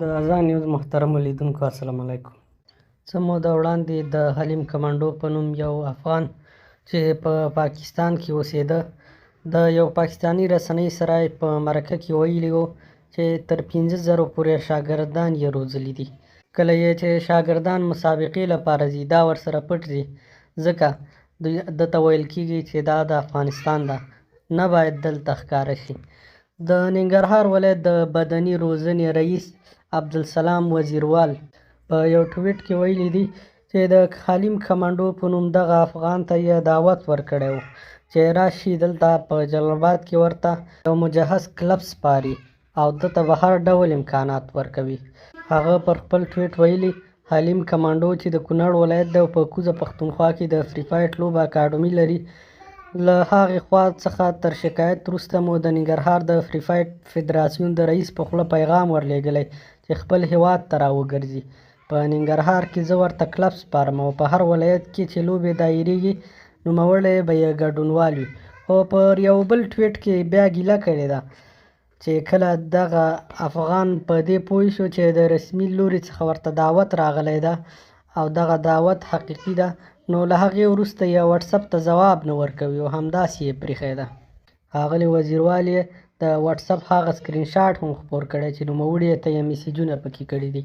د ازاد نیوز محترمو لیدونکو السلام علیکم. څه موده وړاندې د حلیم کمانډو په نوم یو افغان چې په پاکستان کې اوسېده، د یو پاکستاني رسنۍ سره په مرکه کې ویلي وو چې تر 5000 پورې شاګردان یې روزلي دي. کله یې چې شاګردان مسابقې لپاره ځي، دا ورسره پټ ځي، ځکه ده ته ویل کېږي چې دا د افغانستان ده، نه باید دلته ښکاره شي. د ننګرهار ولایت د بدني روزنې رئیس عبدالسلام وزیروال په یو ټویټ کې ویلي دي چې د حلیم کمانډو په نوم دغه افغان ته یې دعوت ورکړی و چې راشي دلته په جلال اباد کې ورته یو مجهز کلب سپاري او ده ته به هر ډول امکانات ورکوي. هغه پر خپل ټویټ ویلي، حلیم کمانډو چې د کونړ ولایت دی او په کوزه پښتونخوا کې د فري فایټ لوبه اکاډمي لري، له هغې خوا څخه تر شکایت وروسته مو د ننګرهار د فري فایټ فدراسیون د رئیس په خوله پیغام ورلېږلی چې خپل هېواد ته راوګرځي. په ننګرهار کې زه ورته کلب سپارم او په هر ولایت کې چې لوبې دایرېږي، نوموړی به یې ګډونوال وي. خو پر یو بل ټویټ کې بیا ګیله کړې ده چې کله دغه افغان په دې پوه شو چې د رسمي لوري څخه ورته دعوت راغلی ده او دغه دعوت حقیقي ده، نو له هغې وروسته یې وټساپ ته ځواب نه ورکوي او همداسې یې پرېښی ده. ښاغلي وزیروال یې د وټساپ هغه سکرین شاټ هم خپور کړی چې نوموړي ته یې میسجونه پکې کړي دي.